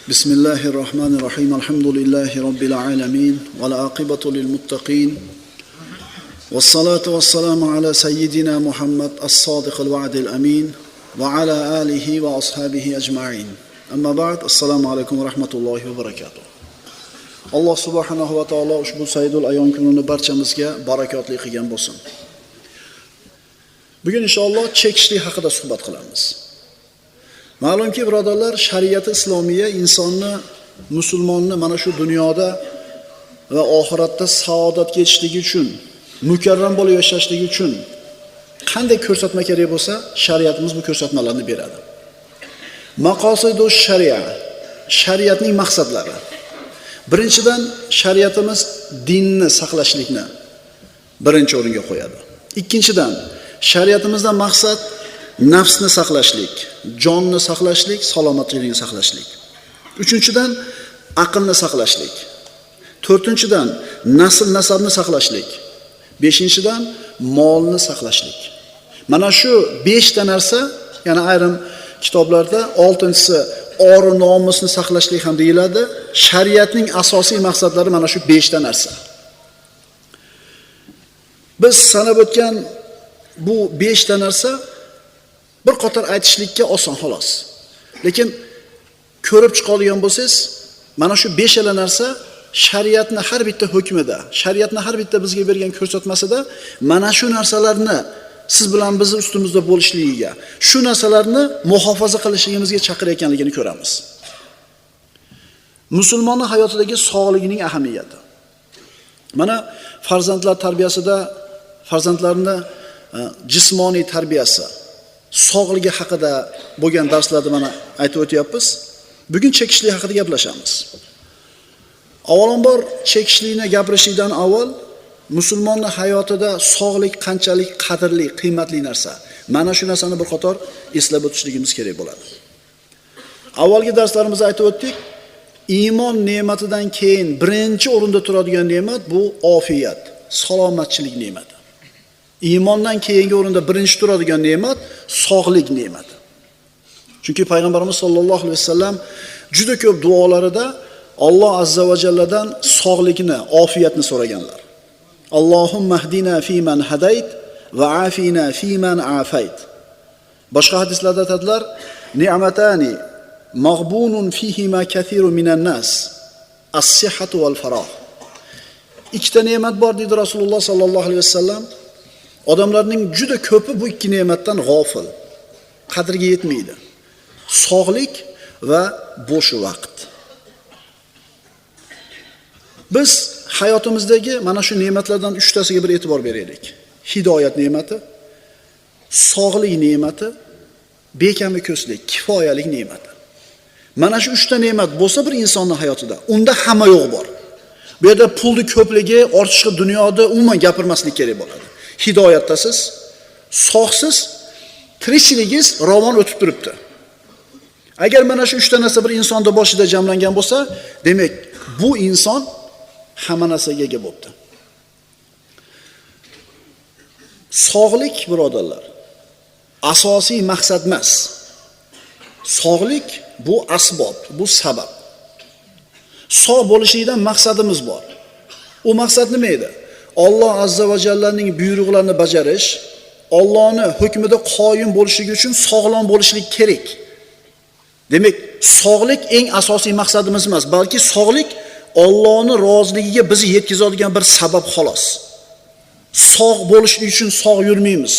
بسم الله الرحمن الرحيم. الحمد لله رب العالمين والعاقبة للمتقين والصلاة والسلام على سيدنا محمد الصادق الوعد الأمين وعلى آله وأصحابه أجمعين. أما بعد، السلام عليكم ورحمة الله وبركاته. Alloh subhanahu va taolo ushbu Sayyidul Ayon kunini barchamizga barakotli qilgan bo'lsin. Bugun inshaalloh chekishlik haqida suhbat qilamiz. Ma'lumki, birodarlar, shariati islomiya insonni, musulmonni mana shu dunyoda va oxiratda saodatga yetishligi uchun, mukarram bo'lib yashashligi uchun qanday ko'rsatma kerak bo'lsa, shariatimiz bu ko'rsatmalarni beradi. Maqosidu sharia, shariatning maqsadlari. Birinchidan, shariatimiz dinni saqlashlikni birinchi o'ringa qo'yadi. Ikkinchidan, shariatimizdan maqsad nafsni saqlashlik, jonni saqlashlik, salomatlikni saqlashlik. Uchinchidan, aqlni saqlashlik. To'rtinchidan, nasl nasabni saqlashlik. Beshinchidan, molni saqlashlik. Mana shu 5 ta narsa, yana ayrim kitoblarda oltinchisi or nomusni saqlashlik ham deyiladi. Shariatning asosiy maqsadlari mana shu 5 ta narsa. Biz sanab o'tgan bu 5 ta narsa bir qator aytishlikka oson xolos. Lekin ko'rib chiqadigan bo'lsangiz, mana shu 5 ta narsa shariatning har bitta hukmida, shariatning har bitta bizga bergan ko'rsatmasida mana shu narsalarni siz bilan bizni ustimizda bo'lishligiga, shu narsalarni muhofaza qilishligimizga chaqirayotganligini ko'ramiz. Musulmonning hayotidagi sog'ligining ahamiyati. Mana farzandlar tarbiyasida farzandlarni jismoniy tarbiyasi, sog'ligi haqida bo'lgan darslarda mana aytib o'tyapmiz. Bugun chekishlik haqida gaplashamiz. Avvalambor chekishlikni gapirishdan avval musulmonning hayotida sog'lik qanchalik qadrli, qiymatli narsa. Mana shu narsani bir qator eslab o'tishligimiz kerak bo'ladi. Avvalgi darslarimizda aytib o'tdik, iymon ne'matidan keyin birinchi o'rinda turadigan ne'mat bu ofiyat, salomatchilik ne'mati. Iymondan keyingi o'rinda birinchi turadigan ne'mat sog'lik ne'mati. Chunki payg'ambarimiz sollallohu alayhi vasallam juda ko'p duolarida Alloh azza va jalladan sog'likni, ofiyatni so'raganlar. Allohumma hdina fiman hadayt va afina fiman afayt. Boshqa hadislarda aytadilar, ni'matani mag'bunun fihima kathiru minan nas, as-sihhatu wal farah. Ikkita ne'mat bor deydi Rasululloh sallallohu alayhi vasallam. Odamlarning juda ko'pi bu ikki ne'matdan g'ofil, qadriga yetmaydi. Sog'lik va bo'sh vaqt. Biz hayotimizdagi mana shu ne'matlardan uchtasiga bir e'tibor beraylik. Hidoyat ne'mati, sog'lik ne'mati, bekami ko'zlik, kifoyalik ne'mati. Mana shu uchta ne'mat bo'lsa bir insonning hayotida, unda hamma yo'q bor. Bu yerda pulni ko'pligi, ortiqcha dunyoda umuman gapirmaslik kerak bo'ladi. Hidoyatdasiz, sog'siz, tirikchiligingiz ravon o'tib turibdi. Agar mana shu uchta narsa bir insonda boshida jamlangan bo'lsa, demak, bu inson hamma narsaga ega bo'libdi. Sog'lik, birodarlar, asosiy maqsad emas. Sog'lik bu asbob, bu sabab. Sog' bo'lishlikdan maqsadimiz bor. U maqsad nima edi? Alloh azza va jallaning buyruqlarini bajarish, Allohning hukmida qoyim bo'lishligi uchun sog'lom bo'lishlik kerak. Demak, sog'lik eng asosiy maqsadimiz emas, balki sog'lik Allohning roziligiga bizni yetkazadigan bir sabab xolos. Sog' bo'lishlik uchun sog' yurmaymiz.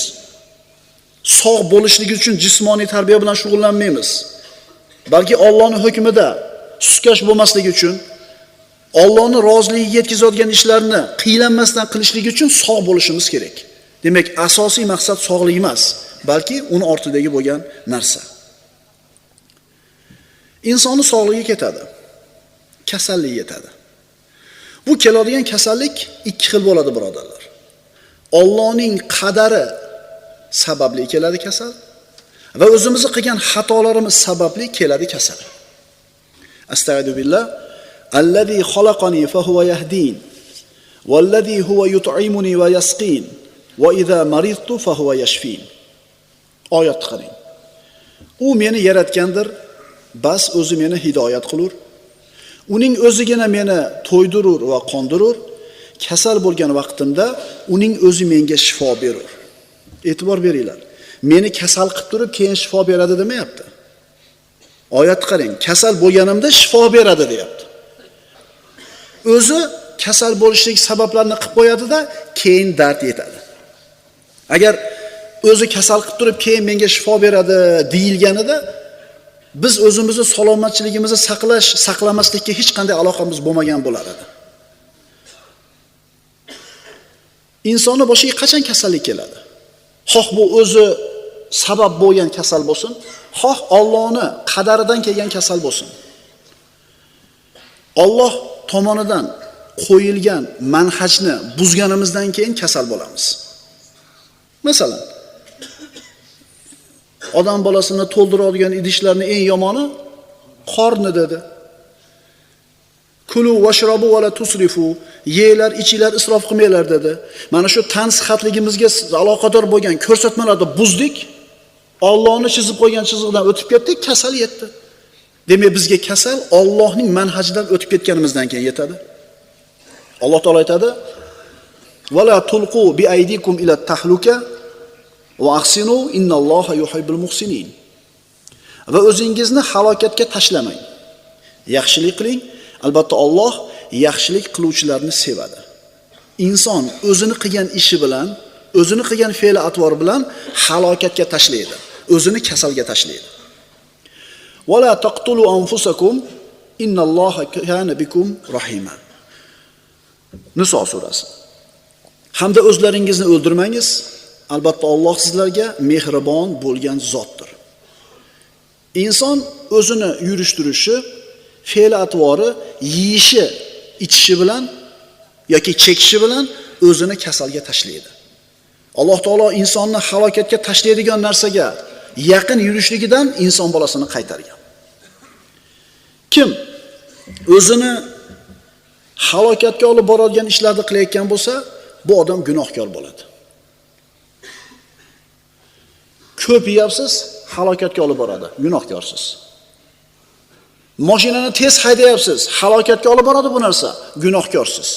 Sog' bo'lishlik uchun jismoniy tarbiya bilan shug'ullanmaymiz. Balki Allohning hukmida suskash bo'lmasligi uchun, Allohning roziligiga yetkazadigan ishlarni qiylanmasdan qilishlik uchun sog' bo'lishimiz kerak. Demak, asosiy maqsad sog'lik emas, balki uni ortidagi bo'lgan narsa. Insonning sog'ligi ketadi. Kasallik yetadi. Bu keladigan kasallik ikki xil bo'ladi, birodarlar. Allohning qadari sababli keladi kasal va o'zimizni qilgan xatolarimiz sababli keladi kasal. Astagfiru billah. Allazi xalaqani fa huwa yahdin vallazi huwa yut'imuni va yasqin va iza maridtu fa huwa yashfin. Oyatni qarang. U meni yaratgandir, bas o'zi meni hidoyat qilur. Uning o'zigina meni to'ydirur va qondirur. Kasal bo'lgan vaqtimda uning o'zi menga shifo berur. E'tibor beringlar. Meni kasal qilib turib keyin shifo beradi demayapti. Oyat qarang, kasal bo'lganimda shifo beradi deyapti. O'zi kasal bo'lishlik sabablarini qilib qo'yadi-da, keyin dard yetadi. Agar o'zi kasal qilib turib keyin menga shifo beradi deyilganida biz o'zimizni salomatchiligimizni saqlash, saqlamaslikka hech qanday aloqamiz bo'lmagan bo'lar edi. Insonni boshiga qachon kasallik keladi? Xoh bu o'zi sabab bo'lgan kasal bo'lsin, xoh Allohni qadaridan kelgan kasal bo'lsin. Alloh tomonidan qo'yilgan manhajni buzganimizdan keyin kasal bo'lamiz. Masalan, odam bolasini to'ldiradigan idishlarning eng yomoni qorni dedi. Kulu vashrabu va la tusrifu, yelar, ichinglar, isrof qilmanglar dedi. Mana shu tan sihatligimizga aloqador bo'lgan ko'rsatmalarni buzdik. Allohni chizib qo'ygan chizig'idan o'tib ketdik, kasal yetdi. Demak, bizga kasal Allohning manhajidan o'tib ketganimizdan keyin yetadi. Alloh taolo aytadi: "Va la tulqu bi aydikum ila tahluka va ahsinu innalloha yuhibbul muhsinin." Va o'zingizni halokatga tashlamang. Yaxshilik qiling. Albatta Alloh yaxshilik qiluvchilarni sevadi. Inson o'zini qilgan ishi bilan, o'zini qilgan fe'li atvor bilan halokatga tashlaydi, o'zini kasalga tashlaydi. Va la taqtulu anfusakum innalloha kana bikum rahima. Niso surasi. Hamda o'zlaringizni o'ldirmangiz, albatta Alloh sizlarga mehribon bo'lgan zotdir. Inson o'zini yurishtirishi, fe'l atvori, yeyishi, ichishi bilan yoki chekishi bilan o'zini kasalga tashlaydi. Alloh taolo insonni halokatga tashlaydigan narsaga yaqin yurishligidan inson bolasini qaytargan. Kim o'zini halokatga olib boradigan ishlarni qilayotgan bo'lsa, bu odam gunohkor bo'ladi. Ko'p yeyapsiz, halokatga olib boradi, gunohkorsiz. Mashinani tez haydayapsiz, halokatga olib boradi bu narsa, gunohkorsiz.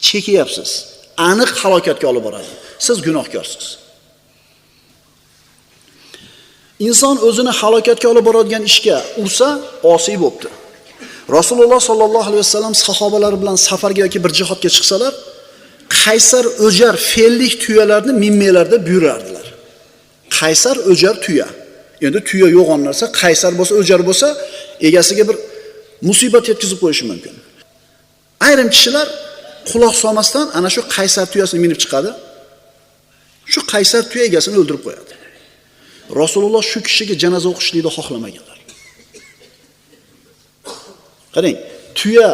Chekyapsiz, aniq halokatga olib boradi, siz gunohkorsiz. Inson o'zini halokatga olib boradigan ishga ursa, osiy bo'pti. Rasululloh sollallohu alayhi vasallam sahobalari bilan safarga yoki bir jihodga chiqsalar, qaysar o'jar fe'llik tuyalarni minmanglar deb buyurardilar. Qaysar o'jar tuya. Endi tuya yo'g'on narsa, qaysar bo'lsa, o'jar bo'lsa, egasiga bir musibat yetkazib qo'yishi mumkin. Ayrim kishilar quloq solmasdan ana shu qaysar tuyasini minib chiqadi. Shu qaysar tuya egasini o'ldirib qo'yadi. Rasululloh shu kishiga janoza o'qishlikni xohlamaganlar. Qarang, tuya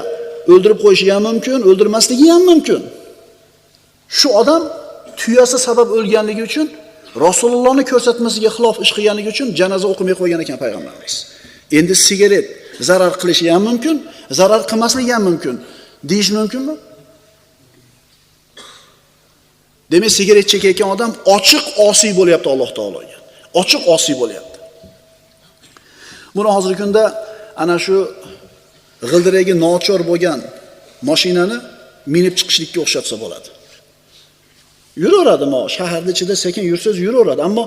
o'ldirib qo'yishi ham mumkin, o'ldirmasligi ham mumkin. Shu odam tuyasi sabab o'lganligi uchun Rasulullohning ko'rsatmasiga xilof ish qilganligi uchun janoza o'qimay qo'ygan ekan payg'ambarimiz. Endi sigaret zarar qilishi ham mumkin, zarar qilmasligi ham mumkin deyish mumkinmi? Demak, sigaret chekayotgan odam ochiq osiy bo'lyapti Alloh taologa. Ochiq osiy bo'lyapti. Buni hozirgi kunda ana shu g'ildiragi nochor bo'lgan mashinani minib chiqishlikka o'xshatsa bo'ladi. Yuraveradi, shaharning ichida sekin yursangiz yuraveradi, ammo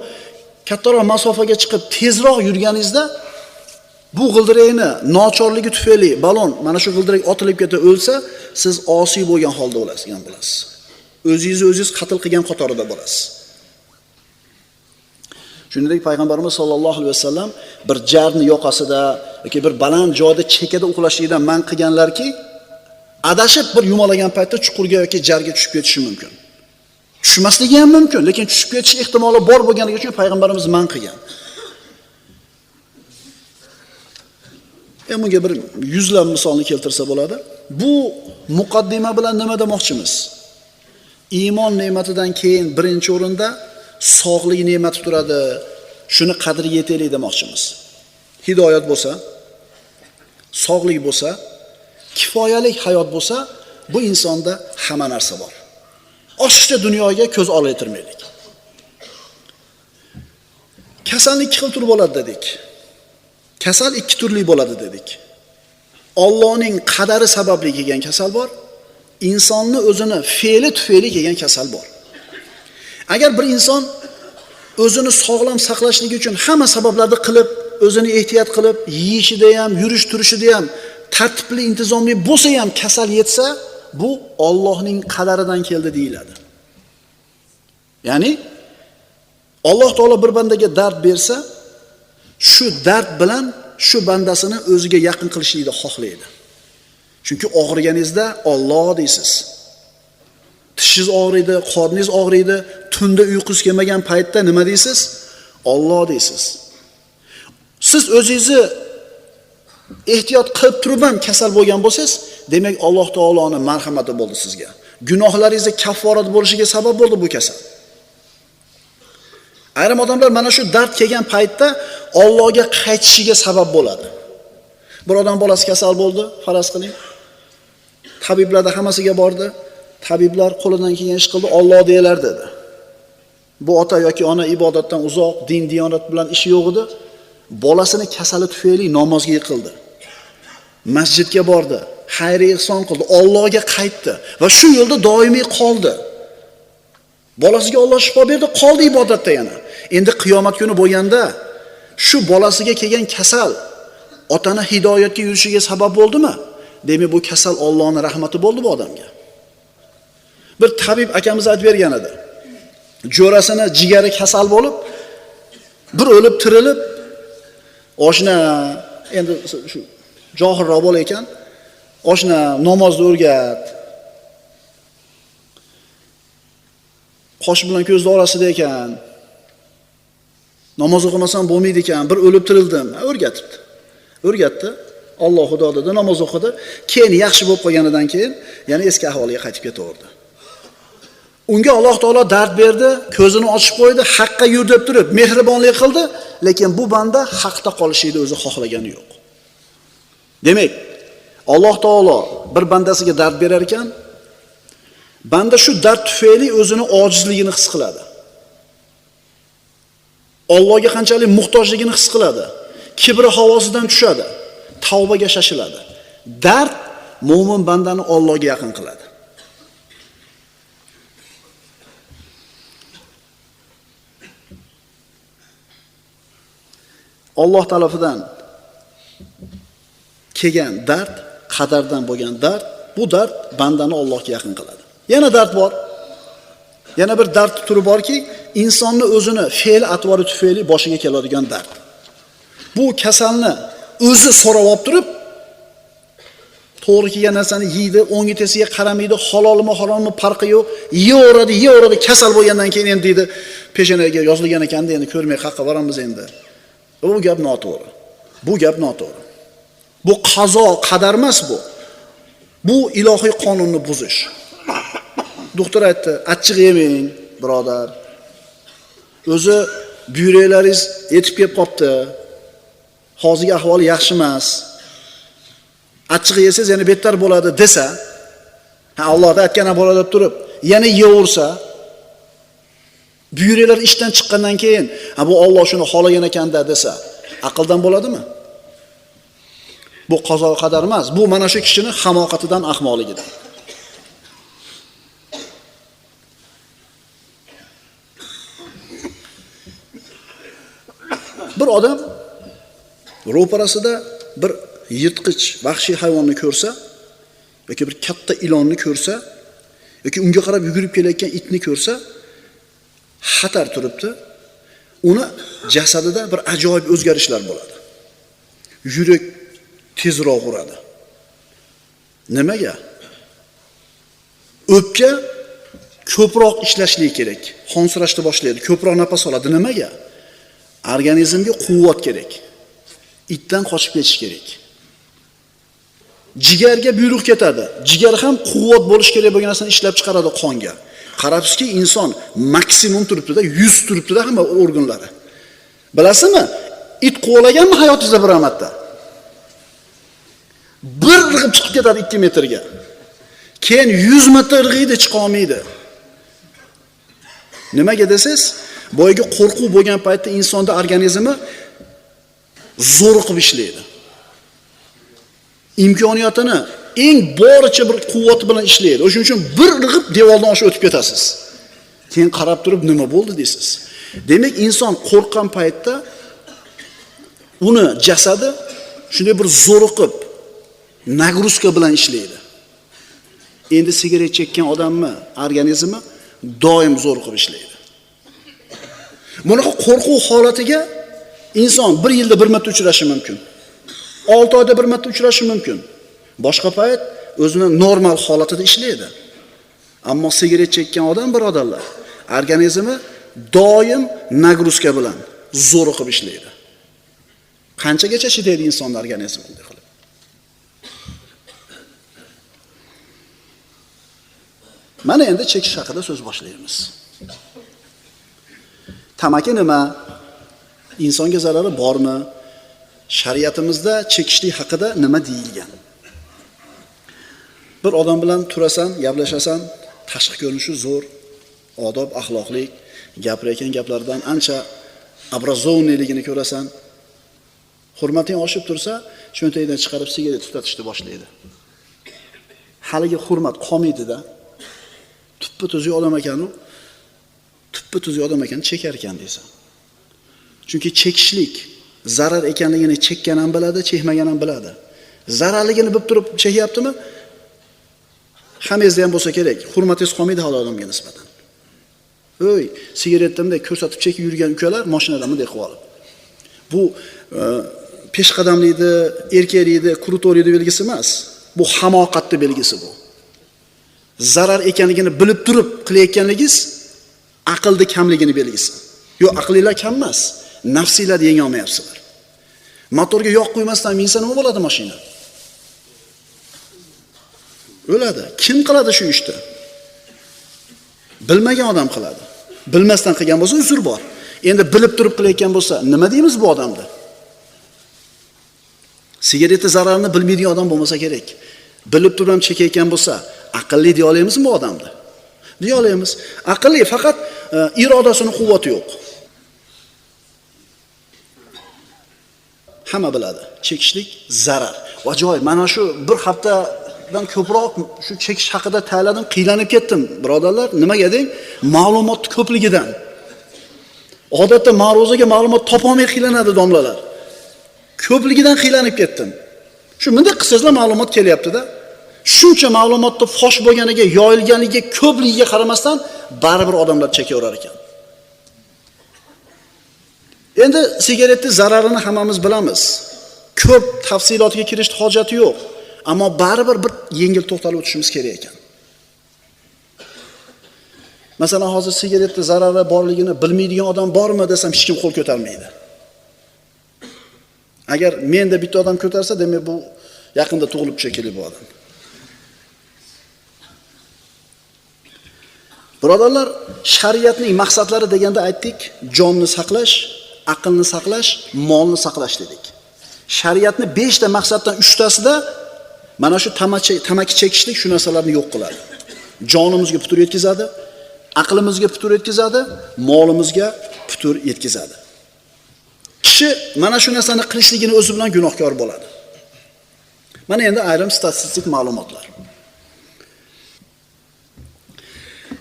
kattaroq masofaga chiqib tezroq yurganingizda bu g'ildirakni nochorligi tufayli balon mana shu g'ildirak otilib ketib o'lsa, siz osiy bo'lgan holda o'lasiz, bo'lasiz. O'zingizni o'zingiz qatl qilgan qatorida bo'lasiz. Shuningdek, payg'ambarimiz sollallohu alayhi vasallam bir jarni yoqasida yoki bir baland joyda chekada uxlashlikdan man qilganlarki, adashib bir yumalagan paytda chuqurga yoki jarga tushib ketishi mumkin. Tushmasligi ham mumkin, lekin tushib ketish ehtimoli bor bo'lganligi uchun payg'ambarimiz man qilgan. Bunga bir yuzlab misolni keltirsa bo'ladi. Bu muqaddima bilan nima demoqchimiz? Iymon ne'matidan keyin birinchi o'rinda sog'lik ne'mati turadi. Shuni qadriga yetaylik demoqchimiz. Hidoyat bo'lsa, sog'lik bo'lsa, kifoyalik hayot bo'lsa, bu insonda hamma narsa bor. Oshiqcha dunyoga ko'z olaytirmaylik. Kasallik ikki xil tur bo'ladi dedik. Kasal ikki turli bo'ladi dedik. Allohning qadari sababli kelgan kasal bor, insonni o'zini fe'li tufayli kelgan kasal bor. Agar bir inson o'zini sog'lom saqlashligi uchun hamma sabablarni qilib, o'zini ehtiyot qilib, yeyishida ham, yurish turishida ham tartibli, intizomli bo'lsa ham kasal yetsa, bu Allohning qadaridan keldi deyiladi. Ya'ni Alloh taolo bir bandaga dard bersa, shu dard bilan shu bandasini o'ziga yaqin qilishlikni xohlaydi. Chunki og'riganingizda Alloh deysiz. Tishingiz og'riydi, qorningiz og'riydi, tunda uyqusi kelmagan paytda nima deysiz? Alloh deysiz. Siz o'zingizni ehtiyot qilib turib ham kasal bo'lgan bo'lsangiz, demak Alloh taoloning marhamati bo'ldi sizga. Gunohlaringizni kafforat bo'lishiga sabab bo'ldi bu kasal. Ayrim odamlar mana shu dard kelgan paytda Allohga qaytishiga sabab bo'ladi. Bir odam bolasi kasal bo'ldi, faraz qiling. Tabiblarda hammasiga bordi. Tabiblar qo'lidan kelgan ish qildi, Alloh deyalar dedi. Bu ota yoki ona ibodatdan uzoq, din diyonat bilan ishi yo'q edi. Bolasini kasali tufayli namozga yiqildi. Masjidga bordi, xayr ihson qildi, Allohga qaytdi va shu yo'lda doimiy qoldi. Bolasiga Alloh shifo berdi, qoldi ibodatda yana. Endi qiyomat kuni bo'lganda shu bolasiga kelgan kasal otani hidoyatga yurishiga sabab bo'ldimi? Demak, bu kasal Allohning rahmati bo'ldi bu odamga. Bir tabib akamiz aytib bergan edi. Jo'rasini jigari kasal bo'lib, bir o'lib tirilib, oshna endi shu johilroq bola ekan, oshna namozni o'rgat. Qosh bilan ko'zni orasida ekan. Namoz o'qimasam bo'lmaydi ekan, bir o'lib tirildim. O'rgatibdi. O'rgatdi. Alloh Xudo dedi, namoz o'qidi. Keyin yaxshi bo'lib qolganidan keyin yana eski ahvoliga qaytib ketaverdi. Unga Alloh taolo dard berdi, ko'zini ochib qo'ydi, haqqa yur deb turib mehribonlik qildi, lekin bu banda haqda qolishini o'zi xohlagani yo'q. Demak, Alloh taolo bir bandasiga dard berar ekan, banda shu dard tufayli o'zini ojizligini his qiladi. Allohga qanchalik muhtojligini his qiladi. Kibri havosidan tushadi, tavbaga shashiladi. Dard mo'min bandani Allohga yaqin qiladi. Alloh tarafidan kelgan dard, qadardan bo'lgan dard, bu dard bandani Allohga yaqin qiladi. Yana dard bor. Yana bir dard turi borki, insonni o'zini fe'l atvori tufayli boshiga keladigan dard. Bu kasalni o'zi so'rab olib turib, to'g'ri kelgan narsani yeydi, o'ngi tesiga qaramaydi, halolmi harommi farqi yo'q, yeyaveradi, yeyaveradi, kasal bo'lgandan keyin endi deydi, peshonaga yozilgan ekanda endi ko'rmay qayerga boramiz endi. Bu gap noto'g'ri. Bu gap noto'g'ri. Bu qazo, qadar emas bu. Bu ilohiy qonunni buzish. Doktor aytdi, achchiq yemang, birodar. O'zi buyraklaringiz yetib kelib qopti. Hozirgi ahvoli yaxshi emas. Achchiq yesangiz yana bettar bo'ladi desa, ha Allohda aytgan bo'ladi deb turib, yana yeyaversa, buyraklar ishdan chiqqandan keyin, ha bu Alloh shuni xohlagan ekanda desa, aqldan bo'ladimi? Bu qazo qadar emas, bu mana shu kishini hamoqatidan, ahmoqligidan. Bir odam ro'parasida bir yirtqich, vahshiy hayvonni ko'rsa yoki bir katta ilonni ko'rsa yoki unga qarab yugurib kelayotgan itni ko'rsa, xatar turibdi. Uni jasadida bir ajoyib o'zgarishlar bo'ladi. Yurak tezroq uradi. Nimaga? O'pka ko'proq ishlashligi kerak. Xonsirashni boshlaydi, ko'proq nafas oladi. Nimaga? Organizmga quvvat kerak. Itdan qochib ketish kerak. Jigarga buyruq ketadi. Jigar ham quvvat bo'lish kerak bo'lgan narsani ishlab chiqaradi qonga. Qarabsizki, inson maksimum turibdi-da, 100 turibdi-da hamma organlari. Bilasizmi? It quvlaganmi hayotingizda bir marta? Bir irg'ib chiqib ketadi 2 metrga. Keyin 100 metr irg'iydi, chiqa olmaydi. Nimaga desangiz, boyagi qo'rquv bo'lgan paytda insonda organizmi Zo'riqib ishlaydi. Imkoniyatini eng boricha bir quvvati bilan ishlaydi. O'shuning uchun bir irg'ib devordan oshib o'tib ketasiz. Keyin qarab turib nima bo'ldi deysiz. Demak, inson qo'rqqan paytda uni jasadi shunday bir zo'riqib nagruzka bilan ishlaydi. Endi sigaret chekkan odamni organizmi doim zo'riqib ishlaydi. Bunaqa qo'rquv holatiga inson bir yilda bir marta uchrashi mumkin. 6 oyda bir marta uchrashi mumkin. Boshqa payt o'zini normal holatida ishlaydi. Ammo sigaret chekkan odam, birodarlar, organizmi doim nagruzka bilan zo'riqib ishlaydi. Qanchagacha chidaydi insonning organizmi bunday qilib? Mana endi chekish haqida so'z boshlaymiz. Tamaki nima? Insonga zarari bormi? Shariatimizda chekishlik haqida nima deyilgan? Bir odam bilan turasan, gaplashasan, tashqi ko'rinishi zo'r, odob, axloqli, gapirayotgan gaplaridan ancha obrazovniyligini ko'rasan. Hurmating oshib tursa, cho'ntagidan chiqarib sigaret tutatishni boshlaydi. Haligi hurmat qolmaydi-da. Tuppa tuzuk odam ekan u, tuppa tuzuk odam ekan, chekar ekan deysan. Chunki chekishlik zarar ekanligini chekkan ham biladi, chekmagan ham biladi. Zararligini bilib turib chekyaptimi? Hammangizda ham bo'lsa kerak, hurmatingiz qolmaydi hali odamga nisbatan. Ey, sigaretni bunday ko'rsatib chekib yurgan ukalar mashinada bunday qilib olib. Bu peshqadamlikni, erkaklikni, krutoriyni belgisi emas. Bu hamoqatning belgisi bu. Zarar ekanligini bilib turib qilayotganligingiz aqlning kamligini belgisi. Yo'q, aqlinglar kam emas, nafsinglarni yenga olmayapsizlar. Motorga yoq qo'ymasdan minsa nima bo'ladi mashina? O'ladi. Kim qiladi shu ishni? Bilmagan odam qiladi. Bilmasdan qilgan bo'lsa uzr bor. Endi bilib turib qilayotgan bo'lsa, nima deymiz bu odamni? Sigaretni zararini bilmaydigan odam bo'lmasa kerak. Bilib turib ham chekayotgan bo'lsa, aqlli deya olamizmi bu odamni? Deya olamiz. Aqlli, faqat irodasini quvvati yo'q. Hamma biladi, chekishlik zarar. Ajoyib, mana shu bir haftadan ko'proq shu chekish haqida tayyorladim, qiylanib ketdim, birodarlar. Nimaga deng? Ma'lumotning ko'pligidan. Odatda ma'ruzaga ma'lumot topolmay qiylanadi domlalar. Ko'pligidan qiylanib ketdim. Shu bunday qilsangizlar ma'lumot kelyapti-da. Shuncha ma'lumotni fosh bo'lganiga, yoyilganiga, ko'pligiga qaramasdan baribir odamlar chekaverar ekan. Endi sigaretning zararini hammamiz bilamiz. Ko'p tafsilotga kirishning hojati yo'q. Ammo baribir bir yengil to'xtalib o'tishimiz kerak ekan. Masalan, hozir sigaretning zarari borligini bilmaydigan odam bormi desam hech kim qo'l ko'tarmaydi. Agar menda bitta odam ko'tarsa, demak bu yaqinda tug'ilib shekilli bu odam. Birodarlar, shariatning maqsadlari deganda aytdik, jonni saqlash, aqlni saqlash, molni saqlash dedik. Shariatni 5 ta maqsaddan 3 tasida mana shu tamaki chekishlik shu narsalarni yo'q qiladi. Jonimizga putur yetkazadi, aqlimizga putur yetkazadi, molimizga putur yetkazadi. Kishi mana shu narsani qilishligini o'zi bilan gunohkor bo'ladi. Mana endi ayrim statistik ma'lumotlar.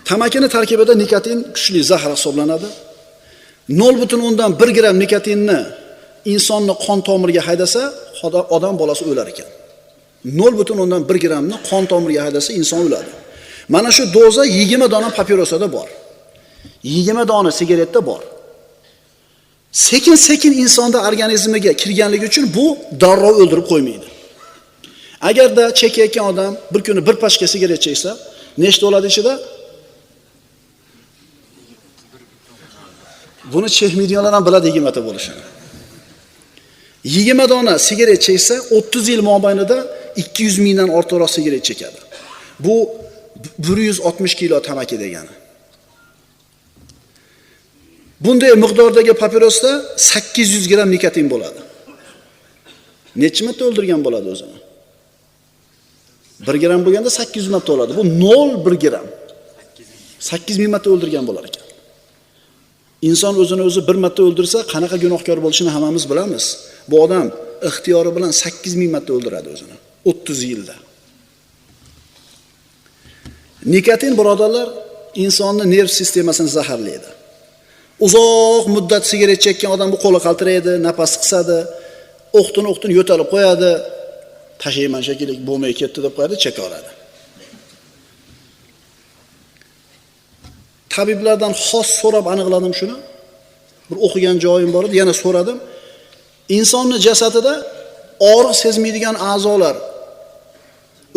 Tamakini tarkibida nikotin kuchli zahar hisoblanadi. 0.1 gram nikotinni insonni qon tomiriga haydasa, odam bolasi o'lar ekan. 0.1 gramni qon tomiriga haydasa inson o'ladi. Mana shu doza 20 dona papirosada bor. 20 dona sigaretda bor. Sekin-sekin insonda organizmiga kirganligi uchun bu darrov o'ldirib qo'ymaydi. Agarda chekayotgan odam bir kuni bir pachka sigaret cheksa, nechta bo'ladi ichida? Buni chekmaydiganlar ham biladi 20 ta bo'lishini. 20 dona sigaret cheksa, 30 yil mobaynida 200 mingdan ortiqroq sigaret chekadi. Bu 160 kilo tamaki degani. Bunday miqdordagi papirosda 800 gram nikotin bo'ladi. Necha marta o'ldirgan bo'ladi o'zini? 1 gram bo'lganda 800 marta o'ladi. Bu 0.1 gram. 8000 marta o'ldirgan bo'lar ekan. Inson o'zini o'zi bir marta o'ldirsa, qanaqa gunohkor bo'lishini hammamiz bilamiz. Bu odam ixtiyori bilan 8000 marta o'ldiradi o'zini 30 yilda. Nikotin, birodarlar, insonni nerv sistemasini zaharlaydi. Uzoq muddat sigaret chekkan odam bu qo'li qaltiraydi, nafasi qisadi, o'qtin-o'qtin yo'talib qo'yadi, tashlayman shekilli bo'lmay ketdi deb qo'yadi, chekaveradi. Tabiblardan xos so'rab aniqladim shuni. Bir o'qigan joyim bor edi, yana so'radim. Insonni jasadida og'riq sezmaydigan a'zolar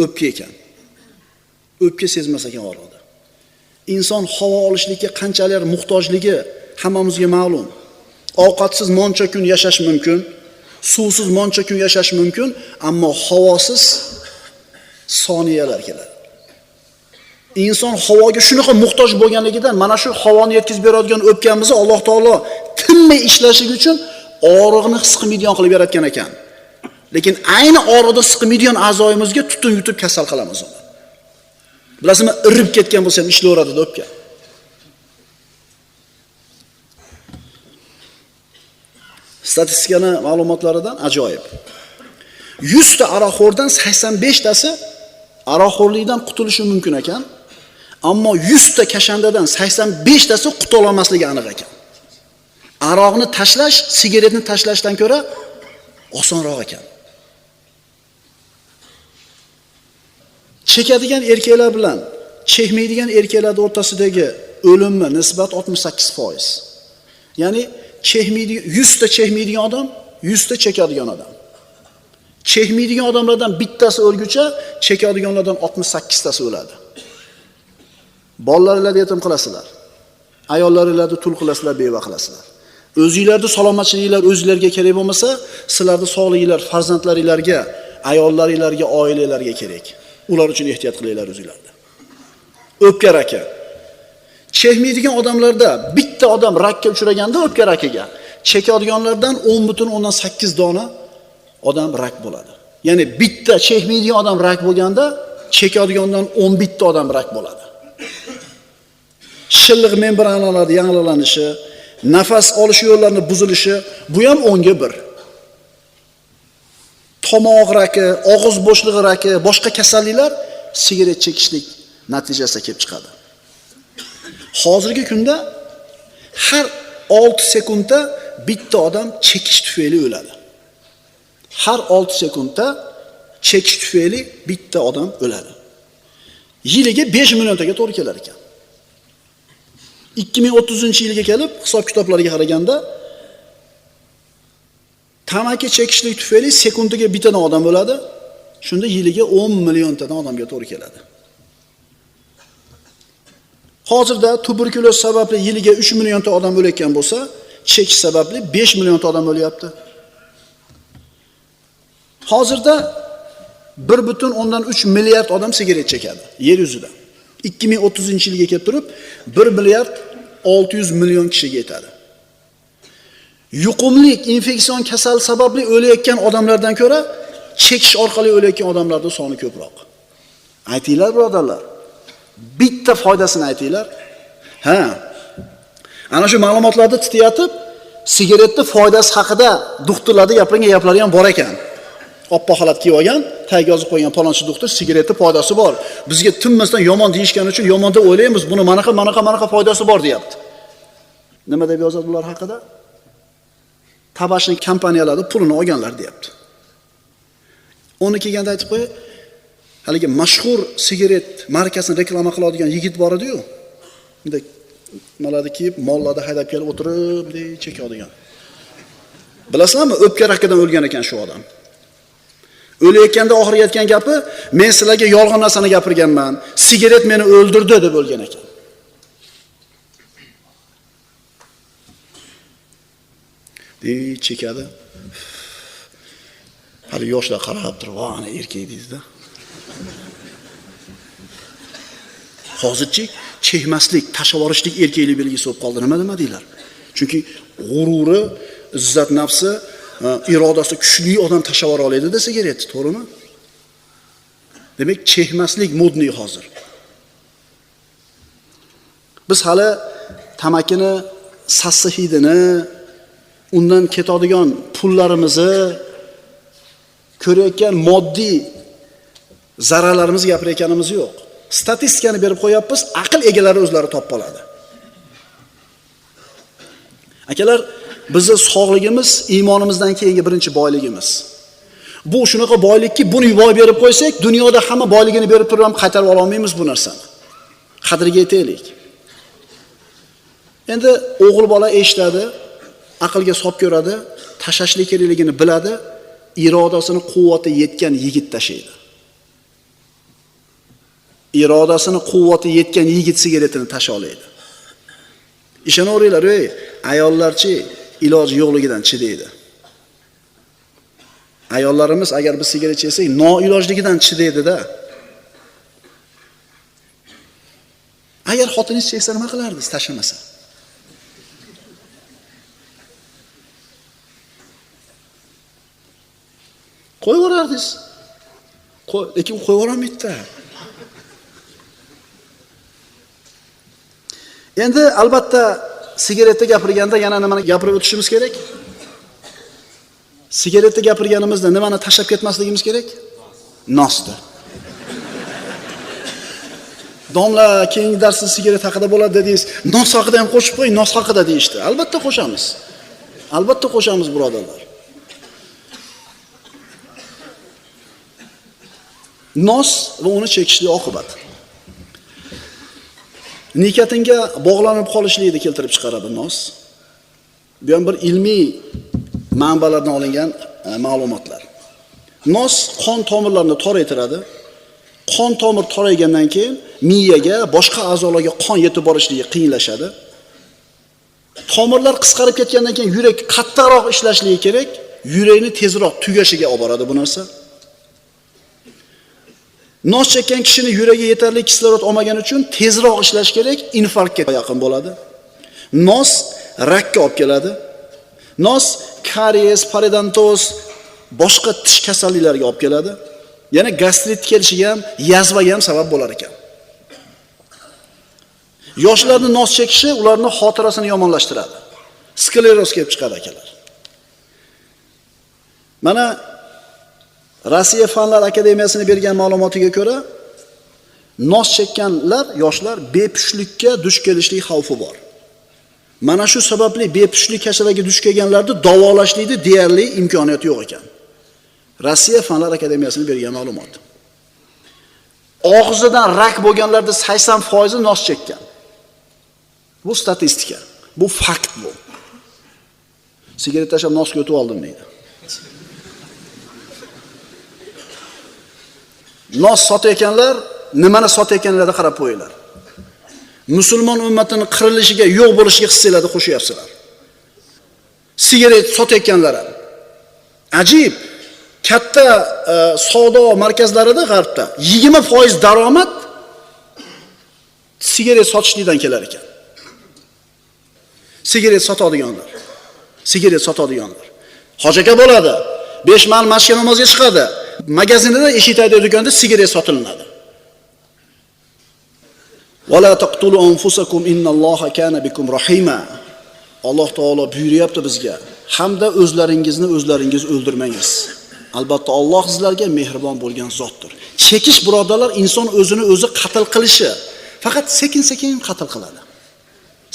o'pka ekan. O'pka sezmas ekan og'riqni. Inson havo olishlikka qanchalik muhtojligi hammamizga ma'lum. Ovqatsiz moncha kun yashash mumkin, suvsiz moncha kun yashash mumkin, ammo havosiz soniyalar keladi. Inson havoga shunaqa muhtoj bo'lganligidan mana shu havoni yetkazib beradigan o'pkamizni Alloh taolo tinmay ishlashligi uchun og'riqni his qilmaydigan qilib yaratgan ekan. Lekin ayni og'riqni his qilmaydigan a'zoyimizga tutun yutib kasal qilamiz uni. Bilasizmi, irib ketgan bo'lsa ham ishlayveradi o'pka. Statistikani ma'lumotlaridan ajoyib. 100 ta aroqxo'rdan 85 tasi aroqxo'rlikdan qutulishi mumkin ekan, ammo 100 ta kashandadan 85 tasi qutula olmasligi aniq ekan. Aroqni tashlash sigaretni tashlashdan ko'ra osonroq ekan. Chekadigan erkaklar bilan chekmaydigan erkaklar o'rtasidagi o'limni nisbat 68%. Ya'ni chekmaydigan 100 ta chekmaydigan odam, 100 ta chekadigan odam. Chekmaydigan odamlardan bittasi o'lguncha, chekadiganlardan 68 tasi o'ladi. Bolalaringlarni yetim qilasizlar. Ayollaringlarni tul qilasizlar, beva qilasizlar. O'zingizlarning salomatchiliginglar o'zingizlarga kerak bo'lmasa, sizlarning sog'liginglar farzandlaringlarga, ayollaringlarga, oilalarga kerak. Ular uchun ehtiyot qilinglar o'zingizlarni. O'pka raki. Chekmaydigan odamlarda bitta odam rakka uchraganda o'pka rakiga, chekadiganlardan 10.8 dona odam rak bo'ladi. Ya'ni bitta chekmaydigan odam rak bo'lganda, chekadigandan 11 ta odam rak bo'ladi. Shilliq membranalarning yangilanishi, nafas olish yo'llarini buzilishi, bu ham 10ga 1. Tomoq raki, og'iz bo'shlig'i raki, boshqa kasalliklar sigaret chekishlik natijasida kelib chiqadi. Hozirgi kunda har 6 sekundda bitta odam chekish tufayli o'ladi. Har 6 sekundda chekish tufayli bitta odam o'ladi. Yiliga 5 milliontaga to'g'ri kelar ekan. 2030-yilga kelib hisob-kitoblarga qaraganda tamaki chekishlik tufayli sekundiga bittadan odam o'ladi. Shunda yiliga 10 milliontadan odamga to'g'ri keladi. Hozirda tuberkuloz sababli yiliga 3 millionta odam o'layotgan bo'lsa, chekish sababli 5 millionta odam o'lyapti. Hozirda 1.3 milliard odam sigaret chekadi yer yuzida. 2030-yilga kelib turib 1 milliard 600 million kishiga yetadi. Yuqumlik infeksion kasal sababli o'layotgan odamlardan ko'ra chekish orqali o'layotgan odamlarning soni ko'proq. Aytinglar birodarlar. Bitta foydasini aytinglar. Ha. Ana shu ma'lumotlarni titiyatib, sigaretni foydasi haqida doktorlarda gapirgan gaplari ham bor ekan. Oppoq xalat kiyib olgan, tag yozib qo'ygan palonchi doktor sigaretni foydasi bor. Bizga tinmasdan yomon deyishgani uchun yomon deb o'ylaymiz, buni manaqa manaqa manaqa foydasi bor deyapti. Nima deb yozadi bular haqida? Tabashni kompaniyalarda pulini olganlar deyapti. Uni kelganda aytib qo'y, haligi mashhur sigaret markasini reklama qiladigan yigit bor edi-yu. Bunday nimalarni kiyib, mollarda haydab kelib o'tirib, bunday chekadigan. Bilasizlarmi, o'pka rakidan o'lgan ekan shu odam. O'layotganda oxirgi aytgan gapi, men sizlarga yolg'on narsani gapirganman, sigaret meni o'ldirdi deb o'lgan ekan. Dey chekadi. Hali yoshlar qarab turib, "Va, ana erkak" deydi-da. Hozirchi chekmaslik, tashlab yuborishlik erkaklik belgisi bo'lib qoldi. Nima nima deylar? Chunki g'ururi, izzat nafsi, irodasi kuchli odam tashlab yubora oladi-da sigaretni, to'g'rimi? Demak, chekmaslik modniy hozir. Biz hali tamakini sassiq hidini, Undan ketadigan pullarimizni, ko'rayotgan moddiy zararlarimizni gapirayotganimiz yo'q. Statistikani berib qo'yapmiz, aql egalari o'zlari topib oladi. Akalar, bizni sog'ligimiz iymonimizdan keyingi birinchi boyligimiz. Bu shunaqa boylikki, buni boy berib qo'ysak, dunyoda hamma boyligini berib turib ham qaytarib ola olmaymiz bu narsani. Qadriga yetaylik. Endi o'g'il bola eshitadi, aqlga solib ko'radi, tashlashlik kerakligini biladi, irodasini quvvati yetgan yigit tashlaydi. Irodasini quvvati yetgan yigit sigaretini tasha oladi. Ishonaveringlar, ey, ayollarchi iloji yo'qligidan chidaydi. Ayollarimiz agar biz sigaret cheksak, noilojligidan chidaydi-da. Agar xotiningiz cheksa nima qilardingiz tashlamasa? Qo'yib yuborardingiz. Lekin qo'yib yuborolmaydi-da. Endi albatta sigaretda gapirganda yana nimani gapirib o'tishimiz kerak? Sigaretda gapirganimizda nimani tashlab ketmasligimiz kerak? Nosni. Domla, keyingi darsda sigaret haqida bo'ladi dedingiz, nos haqida ham qo'shib qo'ying, nos haqida deyishdi. Albatta qo'shamiz. Albatta qo'shamiz, birodarlar. Nos va uni chekishlik oqibati. Nikotinga bog'lanib qolishlikni keltirib chiqaradi nos. Bu ham bir ilmiy manbalardan olingan ma'lumotlar. Nos qon tomirlarini toraytiradi. Qon tomir toraygandan keyin miyaga, boshqa a'zolarga qon yetib borishligi qiyinlashadi. Tomirlar qisqarib ketgandan keyin yurak qattiqroq ishlashligi kerak, yurakni tezroq tugashiga olib boradi bu narsa. Nos chekkan kishini yuragi yetarli kislorod olmagani uchun tezroq ishlash kerak, infarktga yaqin bo'ladi. Nos rakka olib keladi. Nos karies, parodontoz, boshqa tish kasalliklariga olib keladi. Yana gastrit kelishiga ham, yazvaga ham sabab bo'lar ekan. Yoshlarning nos chekishi ularning xotirasini yomonlashtiradi. Skleroz kelib chiqadi akalar. Mana Rossiya Fanlar Akademiyasining bergan ma'lumotiga ko'ra, nos chekkanlar, yoshlar bepushtlikka duch kelishlik xavfi bor. Mana shu sababli bepushtlik kasaliga duch kelganlarni davolashlikda deyarli imkoniyati yo'q ekan. Rossiya Fanlar Akademiyasining bergan ma'lumoti. Og'zidan rak bo'lganlarda 80% nos chekkan. Bu statistika, bu fakt bu. Sigaret tashlab nosga o'tib oldim deydi. Nos sotayotganlar nimani sotayotganlarga qarab qo'yinglar. Musulmon ummatining qirilishiga, yo'q bo'lishiga hissanglarni qo'shyapsizlar. Sigaret sotayotganlar ham. Ajib, katta savdo markazlarida g'arbda 20% daromad sigaret sotishlikdan kelar ekan. Sigaret sotadiganlar. Sigaret sotadiganlar. Hoji aka bo'ladi. 5 mahal masjidga namozga chiqadi. Magazinda, eshik tagidagi do'konda sigaret sotilinadi. Va la taqtulu anfusakum innalloha kana bikum rahima. Alloh taolo buyuryapti bizga. Hamda o'zlaringizni o'zlaringiz o'ldirmangiz. Albatta Alloh sizlarga mehribon bo'lgan zotdir. Chekish birodarlar inson o'zini o'zi qatl qilishi. Faqat sekin-sekin qatl qiladi.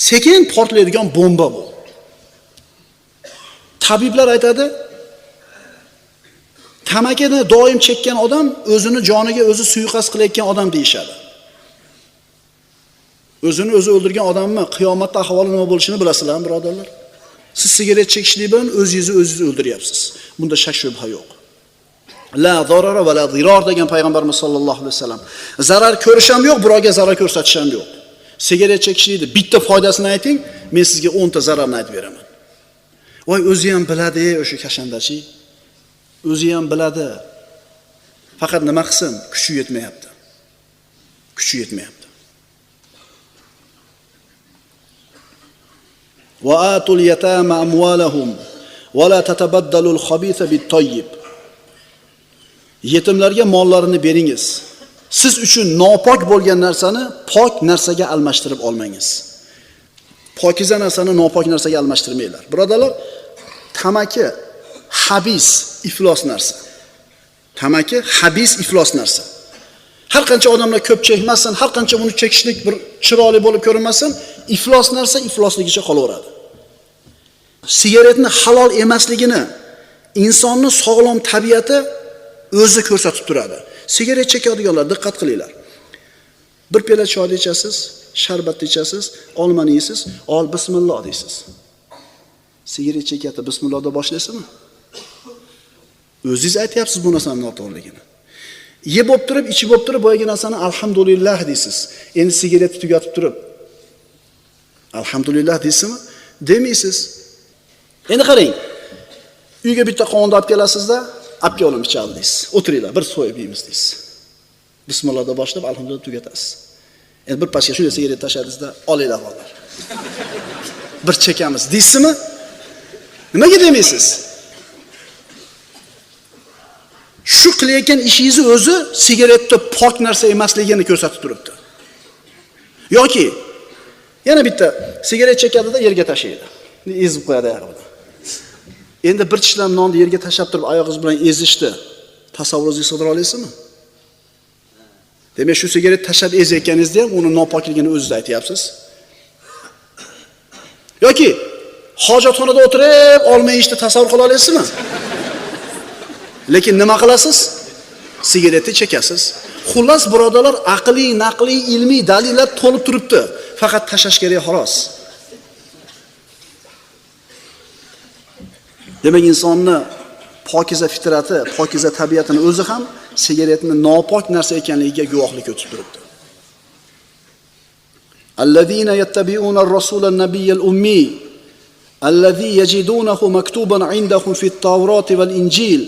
Sekin portlaydigan bomba bu. Tabiblar aytadi, tamakini doim chekkan odam o'zini joniga o'zi suiqasd qilayotgan odam deyishadi. O'zini o'zi o'ldirgan odamni qiyomatda ahvoli nima bo'lishini bilasizlarmi, birodarlar? Siz sigaret chekishlik bilan o'zingizni o'zingiz o'ldiryapsiz. Bunda shak shubha yo'q. La zarara va la zirar degan payg'ambarimiz sollallohu alayhi vasallam. Zarar ko'rish ham yo'q, birovga zarar ko'rsatish ham yo'q. Sigaret chekishlikni bitta foydasini ayting, men sizga 10 ta zararni aytib beraman. Voy, o'zi ham biladi, o'sha kashandachi. O'zi ham biladi. Faqat nima qilsin, kuchi yetmayapti. Kuchi yetmayapti. Va atul yatama amwalahum va la tatabaddalul khabitha bit-tayyib. Yetimlarga mollarini beringiz. Siz uchun nopok bo'lgan narsani pok narsaga almashtirib olmangiz. Pokiza narsani nopok narsaga almashtirmanglar. Birodarlar, Tamaki habis, iflos narsa. Tamaki habis, iflos narsa. Har qancha odamlar ko'p chekmasin, har qancha buni chekishlik bir chiroyli bo'lib ko'rinmasin, iflos narsa iflosligicha qolaveradi. Sigaretni halol emasligini insonni sog'lom tabiati o'zi ko'rsatib turadi. Sigaret chekadiganlar diqqat qilinglar. Bir piyola choy ichasiz, sharbatni ichasiz, olmani yeysiz, ol bismillah deysiz. Sigaret chekyapti, bismillah deb boshlaysizmi? O'zingiz aytyapsiz bu narsani noto'g'riligini. Yeb bo'lib turib, ichib bo'lib turib, boyagi narsani alhamdulillah deysiz. Endi sigaretni tugatib turib alhamdulillah deysizmi? Demaysiz. Endi qarang. Uyga bitta qovunni olib kelasizda, olib kelim ichadi deysiz. O'tiringlar, bir so'yib yeymiz deysiz. Bismillah deb boshlab alhamdulillah tugatasiz. Endi bir pachka shunday sigaret tashladingizda, olinglar bolalar. Bir chekamiz deysizmi? Nimaga demaysiz? Shu qilayotgan ishingizni o'zi sigaretda pok narsa emasligini ko'rsatib turibdi. Yoki yana bitta sigaret chekadida yerga tashlaydi. Ezib qo'yadi oyog'i bilan. Endi bir tishlam nonni yerga tashlab turib oyog'ingiz bilan ezishdi. Tasavvuringizga sig'dira olasizmi? Demak, shu sigaret tashlab ezayotganingizda ham uni nopokligini o'zingiz aytyapsiz. Yoki hojatxonada o'tirib olma yeyishni tasavvur qila olasizmi? Lekin nima qilasiz? Sigaretni chekasiz. Xullas, birodarlar, aqliy, naqliy, ilmiy dalillar to'lib turibdi. Faqat tashlash kerak xolos. Demak, insonni pokiza fitrati, pokiza tabiatini o'zi ham sigaretni nopok narsa ekanligiga guvohlik o'tib turibdi. Allazina yattabi'una ar-rasula an-nabiyyal ummi allazi yajidunahu maktuban 'indahum fit-tavrati wal-injil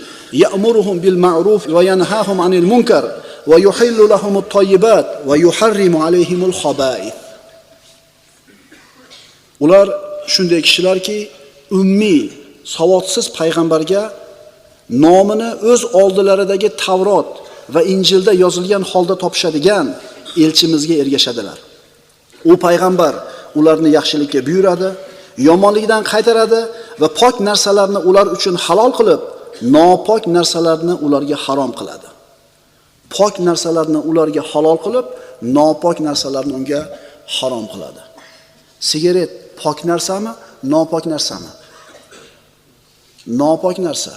ya'muruhum bil-ma'ruf va yanhahum 'anil munkar va yuhillu lahum at-tayyibat va yuharrimu 'alayhimul khaba'ith. Ular shunday kishilarki, ummiy, savodsiz payg'ambarga nomini o'z oldilaridagi Tavrot va Injilda yozilgan holda topishadigan elchimizga ergashadilar. U payg'ambar ularni yaxshilikka buyuradi, yomonlikdan qaytaradi va pok narsalarni ular uchun halol qilib, nopok narsalarni ularga harom qiladi. Pok narsalarni ularga halol qilib, nopok narsalarni unga harom qiladi. Sigaret pok narsami, nopok narsami? Nopok narsa.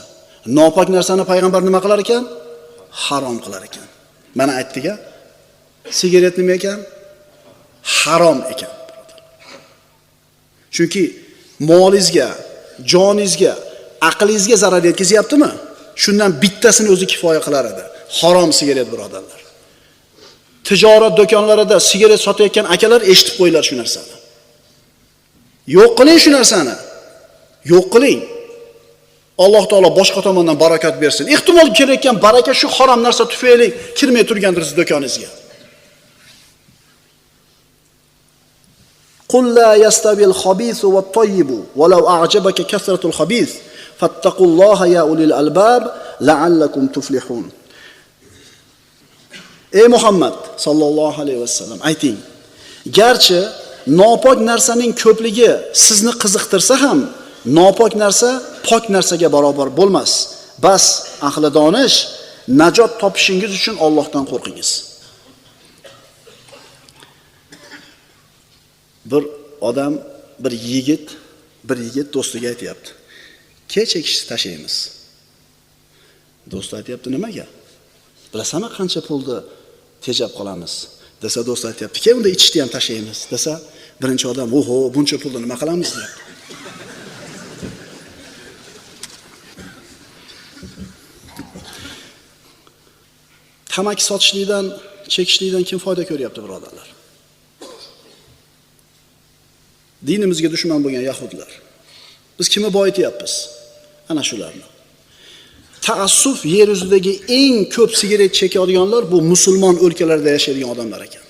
Nopok narsani payg'ambar nima qilar ekan? Harom qilar ekan. Mana aytdik-a. Sigaret nima ekan? Harom ekan. Chunki molingizga, joningizga, aqlingizga zarar yetkazyaptimi? Shundan bittasini o'zi kifoya qilar edi. Harom sigaret, birodarlar. Tijorat do'konlarida sigaret sotayotgan akalar eshitib qo'yinglar shu narsani. Yo'q qiling shu narsani. Yo'q qiling. Alloh taolo boshqa tomondan barakat bersin. Ehtimol kelayotgan baraka shu harom narsa tufayli kirmay turgandir siz do'koningizga. Qul la yastavil khabisu wat-tayyibu walau a'jabaka kasratul khabis fattaqulloha ya ulil albab la'allakum tuflihun. Ey Muhammad sallallohu alayhi vasallam ayting, garchi nopok narsaning ko'pligi sizni qiziqtirsa ham, nopok narsa pok narsaga barobar bo'lmas. Bas ahli donish, najot topishingiz uchun Allohdan qo'rqingiz. Bir odam, bir yigit do'stiga aytayapti. Kecha chekishni tashlaymiz. Do'sti aytayapti, nimaga? Bilasanmi qancha pulni tejab qolamiz? Desa do'st aytayapti, "Kel unda ichishni ham tashlaymiz." Desa, birinchi odam, "Oho, buncha pulni nima qilamiz?" deyapti. Tamaki sotishlikdan, chekishlikdan kim foyda ko'ryapti, birodarlar? Dinimizga dushman bo'lgan yahudlar. Biz kimni boyityapmiz? Ana shularni. Taassuf, yer yuzidagi eng ko'p sigaret chekadiganlar bu musulmon o'lkalarida yashaydigan odamlar ekan.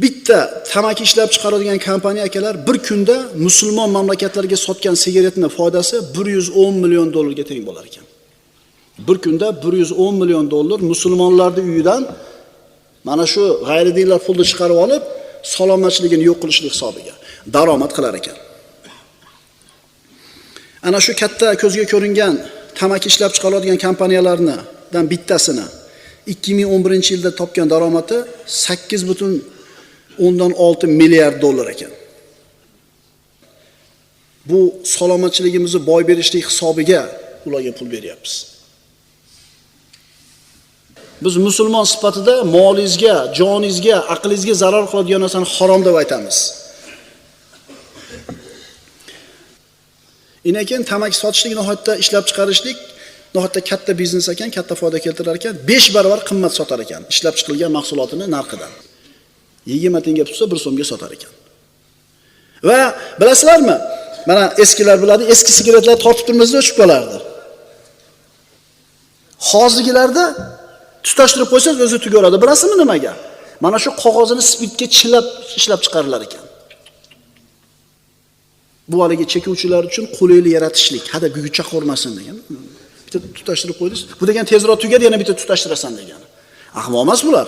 Bitta tamaki ishlab chiqaradigan kompaniya akalar bir kunda musulmon mamlakatlarga sotgan sigaretning foydasi 110 million dollarga teng bo'lar ekan. Bir kunda 110 million dollar musulmonlarning uyidan mana shu g'ayridinlar pulni chiqarib olib, salomatchiligini yo'q qilishlik hisobiga. daromad qilar ekan. Ana shu katta ko'zga ko'ringan tamaki ishlab chiqaradigan kompaniyalardan bittasini 2011-yilda topgan daromadi 8.6 milliard dollar ekan. Bu salomatchiligimizni boy berishlik hisobiga ularga pul beryapmiz. Biz musulmon sifatida molingizga, joningizga, aqlingizga zarar qiladigan narsani harom deb aytamiz. Lekin tamaki sotishlik nihoyatda ishlab chiqarishlik nihoyatda katta biznes ekan, katta foyda keltirar ekan, 5 barobar qimmat sotar ekan ishlab chiqilgan mahsulotini narxidan. 20 tanga tutsa 1 so'mga sotar ekan. Va bilasizlarmi? Mana eskilar biladi, eski sigaretlar tortib turmasa o'chib qolardi. Hozirgilarda tutashtirib qo'ysangiz o'zi tugaveradi. Bilasizmi nimaga? Mana shu qog'ozini spirtga chilab ishlab chiqarilar ekan. Bu haligi chekuvchilar uchun qulaylik yaratishlik, hada gugurt chaqirmasin degan. Bitta tutashtirib qo'ydingiz, bu degan tezroq tugadi, yana bitta tutashtirasan degani. Ahmoq emas bular.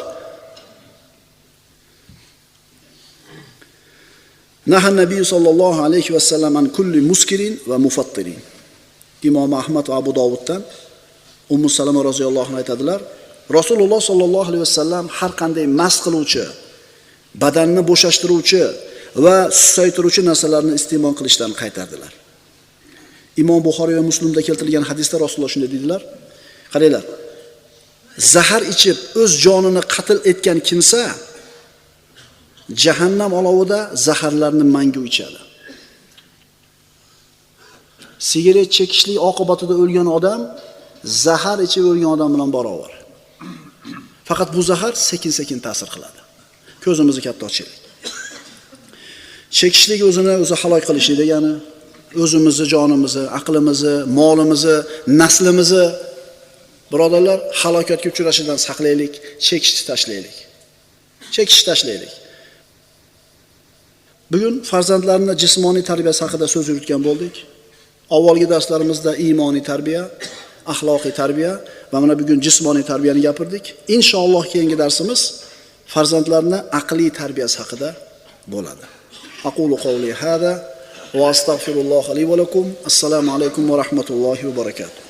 Naha Nabiy sallallohu alayhi va sallam an kulli muskirin va mufattirin. Imom Ahmad va Abu Dovuddan Ummu Salama roziyallohu anha aytadilar, Rasululloh sallallohu alayhi vasallam har qanday mast qiluvchi, badanni bo'shashtiruvchi va susaytiruvchi narsalarni iste'mol qilishdan qaytardilar. Imom Buxoriy va Muslimda keltirilgan hadisda Rasululloh shunday dedilar: qaranglar, zahar ichib o'z jonini qatl etgan kimsa jahannam olovida zaharlarni mangu ichadi. Sigaret chekishlik oqibatida o'lgan odam zahar ichib o'lgan odam bilan barobar. Faqat bu zahar sekin-sekin ta'sir qiladi. Ko'zimizni katta ochaylik. Chekishlik o'zini o'zi halok qilishi degani, o'zimizni jonimizni, aqlimizni, molimizni, naslimizni birodarlar halokatga uchrashidan saqlaylik, chekishni tashlaylik. Chekishni tashlaylik. Bugun farzandlarni jismoniy tarbiyasi haqida so'z yuritgan bo'ldik. Avvalgi darslarimizda iymoniy tarbiya, axloqiy tarbiya va mana bugun jismoniy tarbiyani gapirdik. Inshaalloh keyingi darsimiz farzandlarni aqliy tarbiyasi haqida bo'ladi. Aqulu qawli hada va astagfirulloh li va lakum. Assalomu alaykum va rahmatullohi va barakatuh.